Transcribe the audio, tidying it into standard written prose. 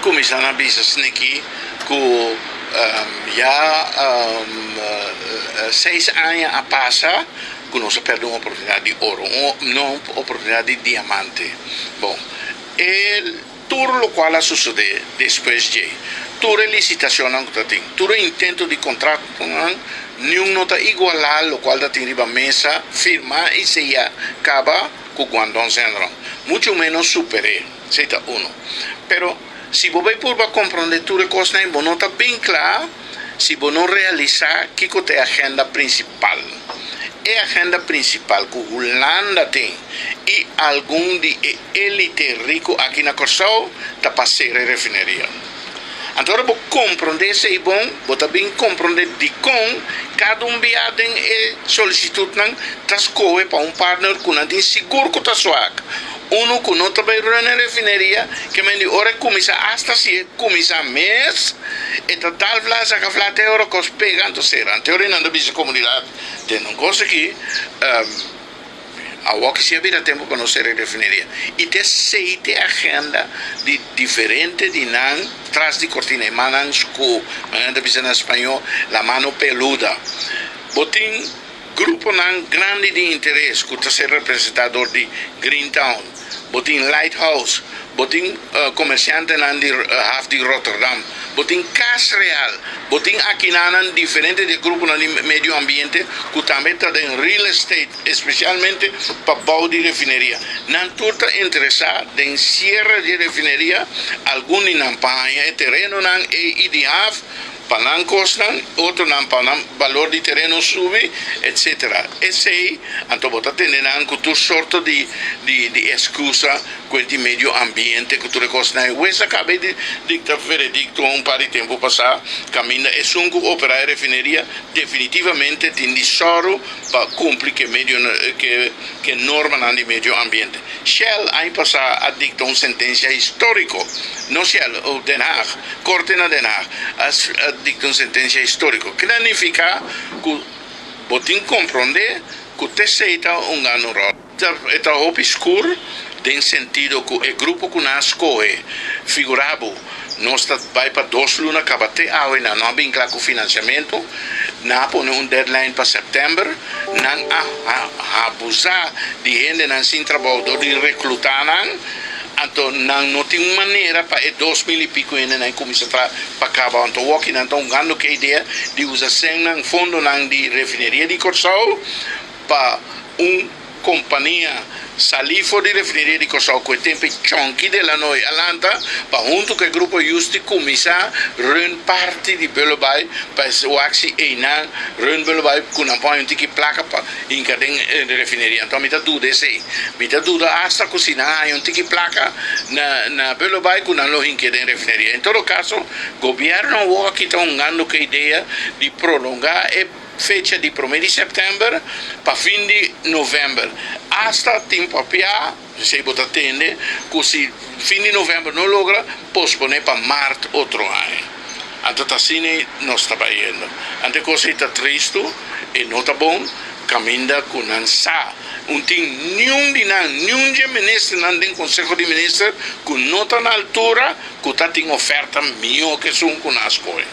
kuminsá na bisa sneki ku ya 6 aña a pasa ku nos a pèrdè un oportunidat di oro, un, no, un oportunidat di diamante. Bon, e tur loke a sosodé despues di tur lisitashon ku tin, tur intento di kontrato, ningun no ta igualá loke tin riba mesa, firmá i seyá kaba ku Guangdong Zhenrong. Muchu ménos super'é, esei ta unu. Pero si bo bai purba komprondé tur kos, bo no ta bon kla si bo no realisá kiko ta e agenda prinsipal. E agenda prinsipal ku Hulanda tin i algun di élite riku aki na Kòrsou ta pa sera refineria. Anto, bo komprondé esei bon, bo tambe komprondé di kon kada un bia den e solisitutnan ta skohe pa un partner ku nan tin sigur ku ta swak. Uno ku no ta bai na refineria, ke men di ora kuminsá, hasta si kuminsá mes, e ta tal vla saka vla te ora kos pega, anto sera. Anto ora nan bisa komunidat, tin un kos aki, awor ku si bira tempu pa nos sera refineria. I ta esei ta agenda di diferente di nan tras di kortina, e mannan ku, nan ta bisa na spañó, la mano peluda. Bo tin gruponan grandi di interes ku ta ser representá di Greentown, bo tin Lighthouse, bo tin komersiantenan di haf di Rotterdam, bo tin Cas Real, bo tin akinan diferente di gruponan di medio ambiente ku tambe ta den real estate, espesialmente pa bou di refineria. Nan tur ta interesá den siere di refineria, algun nan pa e terenonan i di haf, pa nan kosnan, otronan pa nan balor di tereno subi, etc. Esei, anto bo ta tende nan ku tur sorto di ekskusa ku di medio ambiente, ku tur kosnan. Wes a kaba di dikta veredikto un par di tempu pasá, kaminda esun ku operá e refineria definitivamente tin di sòru pa kumpli ku normanan di medio ambiente. Shell aña pasá a dikta un sentensia históriko. No Shell, o Den Haag, Korte na Den Haag, a dikta un sentensia históriko. Ku ta nifiká ku bo tin komprondé ku esei ta un gano ròl. Ta hopi skur den sentido ku e grupo ku nan a skohe, figurá bo, nos ta bai pa 2 luna kaba te awe nan no a bin kla ku finansiamentu, nan a pone un deadline pa sèptèmber, nan a abusá di hendenan sin trabou dor di reklutá nan, anto nan no tin manera pa e 2000 i piku hendenan kuminsá pa kaba. Anto awor nan ta hungando ku idea di usa sènnan fondonan di refineria di Kòrsou pa un kompania sali for di refineria di Kòrsou ku e tempu Chonky de Lanoy a lanta pa huntu ku e grupo Justi kuminsá run parti di Bullenbaai pa wak si einan run Bullenbaai ku nan por un tiki plaka pa hinka den refineria. Anto mi ta duda esei. Mi ta duda hasta ku si nan haña un tiki plaka na Bullenbaai ku nan lo hinka den refineria. En todo kaso, gobièrnu awor aki ta hungando ku idea di prolongá e fecha di 1 di sèptèmber pa fin di novèmber. Hasta tin papia, si bo tende, ku si fin di novèmber no logra, posponé pa mart otro aña. Anto asina nos ta bayendo. Anto kos ta tristu i no ta bon, kaminda ku nan sa. No tin ningun di nan, ningun di ministernan den konseho di minister ku no ta na altura ku ta tin oferta mihó ku esun ku nan a skohe.